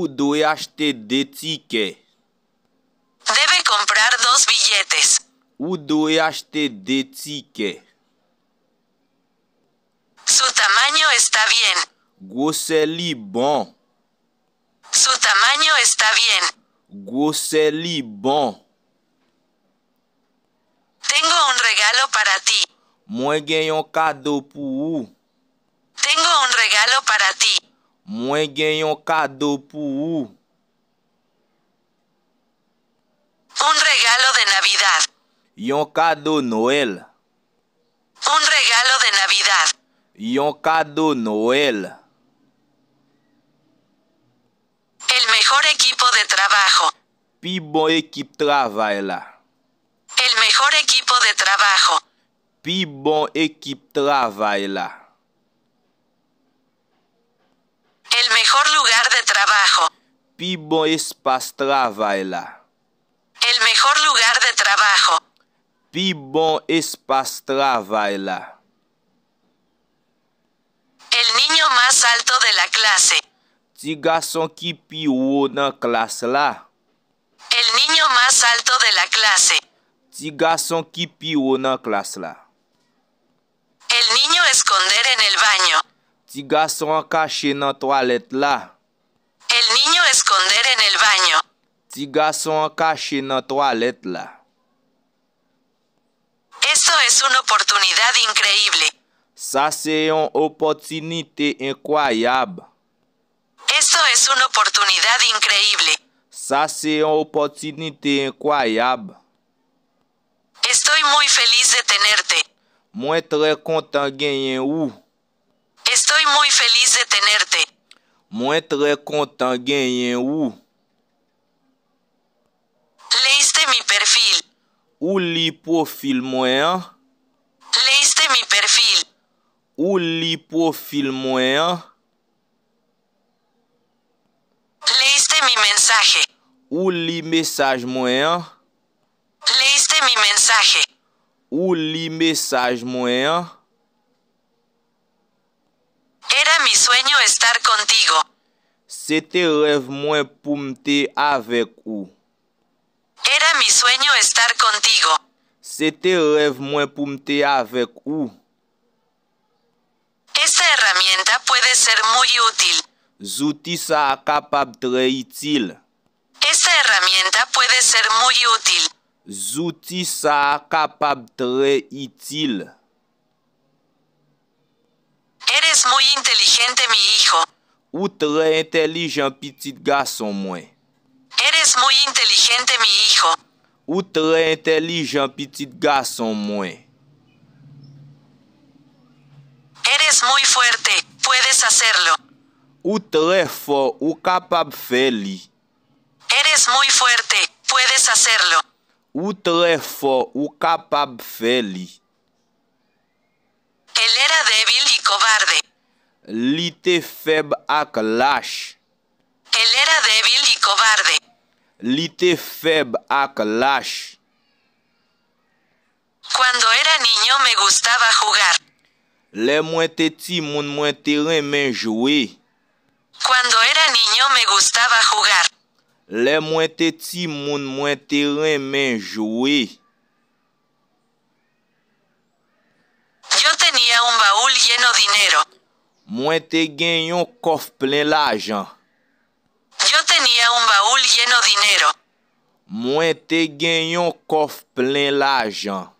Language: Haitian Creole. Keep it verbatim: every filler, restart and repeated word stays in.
Ou dwe achte de tikè. Debe comprar dos billetes. Ou dwe achte de tikè. Su tamaño está bien. Gwosè li bon. Su tamaño está bien. Gwosè li bon. Tengo un regalo para ti. Mwen gen yon kado pou ou. Tengo un regalo para ti. Mwen gen yon kado pou ou. Un regalo de Navidad. Yon kado Nwèl. Un regalo de Navidad. Yon kado Nwèl. El mejor equipo de trabajo. Pi bon ekip travay la. El mejor equipo de trabajo. Pi bon ekip travay la. El mejor lugar de trabajo. Pi bon espas travay la. El mejor lugar de trabajo. Pi bon espas travay la. El niño más alto de la clase. Ti gason ki pi wo nan klas la. El niño más alto de la clase. Ti gason ki pi wo nan klas la. El niño esconder en el baño. Ti gason an kache nan twalèt la. El niño esconder en el baño. Ti gason an kache nan twalèt la. Esto es una oportunidad increíble. Sa se yon opòtinite enkwayab. Esto es una oportunidad increíble. Sa se yon opòtinite enkwayab. Estoy muy feliz de tenerte. Mwen trè kontan genyen ou. Estoy muy feliz de tenerte. Mwen trè kontan genyen ou. Leíste mi perfil. Ou li pwofil mwen an. Leíste mi perfil. Ou li pwofil mwen an. Leíste mi mensaje. Ou li mesaj mwen an. Leíste mi mensaje. Ou li mesaj mwen an. Era mi sueño estar contigo. Se te rèv mwen pou m te avèk ou. Era mi sueño estar contigo. Se te rèv mwen pou m te avèk ou. Esta herramienta puede ser muy útil. Zouti sa a kapab trè itil. Esta herramienta puede ser muy útil. Zouti sa a kapab trè itil. Eres muy inteligente, mi hijo. Ou trè entèlijan, pitit gason mwen. Eres muy inteligente, mi hijo. Ou trè entèlijan, pitit gason mwen. Eres muy fuerte, puedes hacerlo. Ou trè fò, ou kapab fè li. Eres muy fuerte, puedes hacerlo. Ou trè fò, ou kapab fè li. Él era débil y cobarde. Li te fèb ak lach. Él era débil y cobarde. Li te fèb ak lach. Cuando era niño me gustaba jugar. Lè mwen te timoun, mwen te renmen jwe. Cuando era niño me gustaba jugar. Lè mwen te timoun, mwen te renmen jwe. Yo tenía un baúl lleno dinero. Mwen te gen yon kòf plen lajan. Yo tenía un baúl lleno dinero. Mwen te gen yon kòf plen lajan.